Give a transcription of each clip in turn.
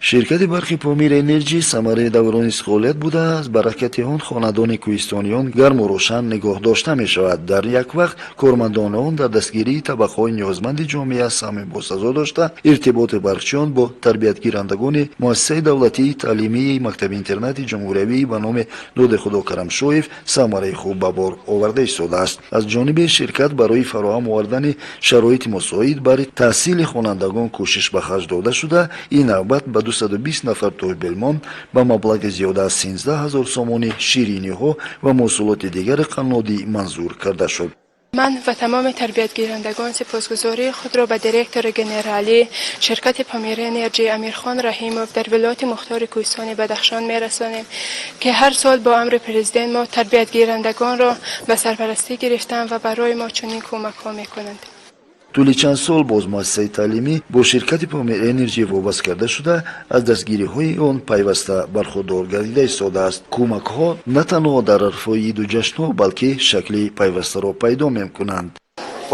Ширкати барқи «Помир Энерҷи» самараи даврони истиқлолият буда, аз баракати он хонадони кӯҳистониён гарму рӯшан нигоҳ дошта мешавад. Дар як вақт кормандони он дар дастгирии табақаҳои ниёзманди ҷомеа саҳми босазо дошта, иртиботи барқчиён бо тарбиятгирандагони муассисаи давлатии таълимии мактаби интернати ҷумҳуриявӣ ба номи Додихудо Карамшоев самараи хуб ба бор оварда истодааст. Аз ҷониби ширкат барои фароҳам овардани шароити мусоид барои таҳсили хонандагон кӯшиш ба харҷ дода шуда, ин навбат ба 220 нафар толибилмон ба маблағи зиёда аз 13 ҳазор сомонӣ шириниҳо ва маҳсулоти дигари қаннодӣ манзур карда шуд. Ман ва тамоми тарбиятгирандагон сипосгузории худро ба директори генералии ширкати «Помир Энерҷи» Амирхон Раҳимов дар вилояти мухтори кӯҳистони Бадахшон мерасонем, ки ҳар сол бо амри президент мо тарбиятгирандагонро ба сарпарастӣ гирифтанд ва барои мо чунин кӯмакҳо мекунанд. Тӯли чанд сол боз муассисаи таълимӣ бо ширкати «Помир Энерҷи» вобаст карда шуда, аз дастгириҳои он пайваста бархурдор гардида истодааст. Кӯмакҳо на танҳо дар арфои иду ҷашнҳо, балки шакли пайвастаро пайдо мекунанд.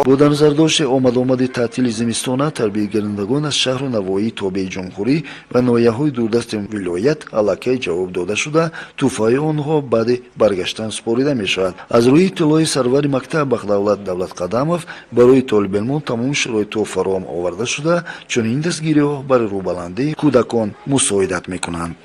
Бо дарназардошти омадомади таътили зимистона, тарбиятгирандагон аз шаҳру навоҳии тобеи ҷумҳурӣ ва ноҳияҳои дурдасти вилоят аллакай ҷавоб дода шуда, тӯҳфаи онҳо баъди баргаштан супорида мешавад. Аз рӯи иттилои сарвари мактаб Бахдавлат Давлатқадамов, барои толибилмон тамоми шароитҳо фароҳам оварда шуда, чунин дастгириҳо барои рӯбаландии кӯдакон мусоидат мекунанд.